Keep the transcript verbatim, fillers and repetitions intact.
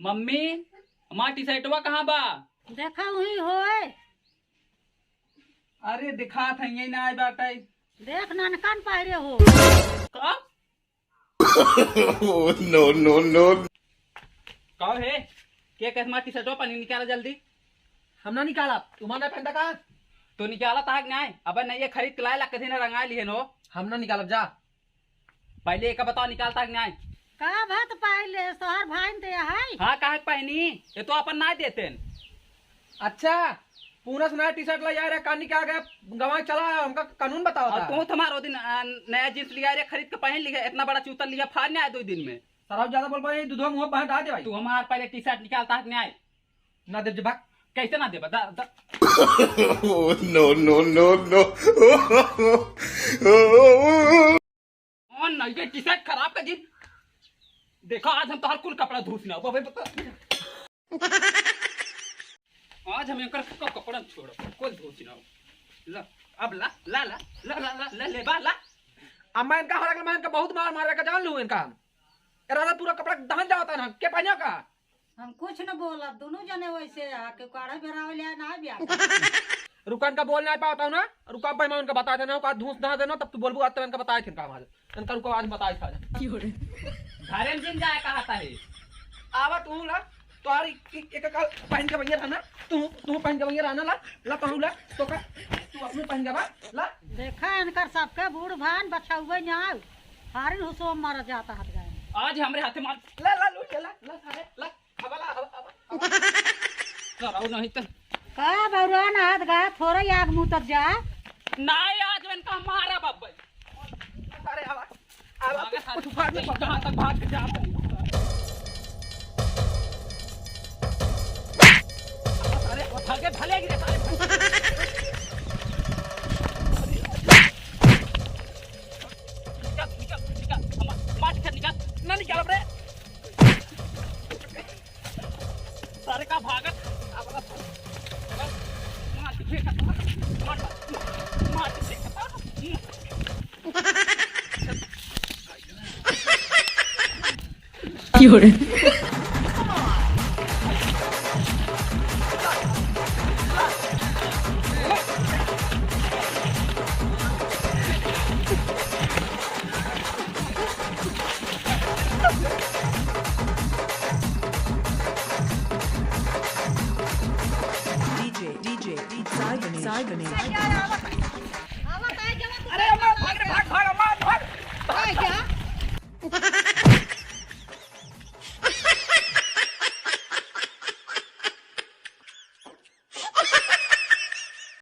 मम्मी, हमार टी शर्टवा कहाँ बा? देखा हुई होए। अरे दिखात है, यही ना आए बाटे। देख ननकन पहिरे हो। का? No, no, no। का हे? के कहे हमार टी शर्टवा पहिने, निकाला जल्दी। हम ना निकालब, तू हमार ना पहनता का? तो निकाला ताक नाय। अबे नहीं, ये खरीद के लाए ला, कथी ना रंगाई लिहे नो। हम ना निकालब जा। पहले एका बताओ, निकालता कि नाय? का बात पहले, तोहार भाई न ते है? हाँ, काहे के पहनी? ये तो अपन नाय देतेन। अच्छा, पूनस नया टी शर्ट ले आए रहे, कानी के आगे गंवाई चला, हमका कानून बताओ और था। तू तुम्हारो दिन, आ, नया जींस लिया रे, खरीद के पहन लिया, इतना बड़ा चूतर लिया, फाड़ नहीं आए दो दिन में। सराउ ज्यादा बोल पाए, दूधवा मुंह बाहर डाल दे भाई। तू हमार पहले टी शर्ट निकालता कि नाय? ना देब जब भाग। कैसे ना देबा? दा, दा। No, no, no, no। कौन नहीं के टी शर्ट खराब कर दी। देखा, आज हम तोहर कुल कपड़ा धूस ना, बाबे बता। आज हम एकर क-, कपड़ा छोड़, कुल धूस ना। ला, अब ला, ला, ला, ले बा, ला। अम्मा इनका हो रहा, मैं इनका बहुत मार मार के जान लूँ इनका। इरादा पूरा कपड़ा दहन जाता ना, के पहने का? हम कुछ न बोलब, दोनों जने वैसे आ के काढ़ा बेरावे ले आए ना बिया। रुका, इनका बोल नहीं पाता हूँ ना, रुका भाई, मैं उनका बताए थे ना, का धूस दहा देना, तब तू बोलबू, आज तो इनका बताए थे, इनका आवाज, इनका रुको, आज बताए था। क्यों रे? घरे में जिन जाए कहा था है। आवा तू ला, तोहार एक, एक, एक काल पहन के भैया रहना, तू, तू पहन के भैया रहना, ला, ला तू ला, तो का, तू अपने पहन के बा, ला। देखा इनकर सबके बूढ़ भान बछौवे ना आउ, हारिन हुसो मर जाता हट गए। आज हमरे हाथे मार, ला, ला, लूट के ला, ला सारे, ला। हवा ला, हवा, हवा, हवा। कराओ नहीं तो। का बौरा ना हाथ गा, थोड़ा ही आग मुतत जा। नाय, आज इनका मारा बब्बई। अरे हवा, हवा, भागे साथ कुछ उखाड़ ले। जहाँ तक भाग के जा। अरे, वो भागे, भले गिरे, सारे। निकल, निकल, निकल, हमार, हमार निकल, निकल। ना निकालब रे। सारे का भागत, मार के फेंकत, मार, मार, मार के फेंकत। क्यों रे? DJ, DJ, DJ, Saibani, Saibani। अरे अम्मा, भाग रे, भाग, भाग, अम्मा, भाग। भाग क्या?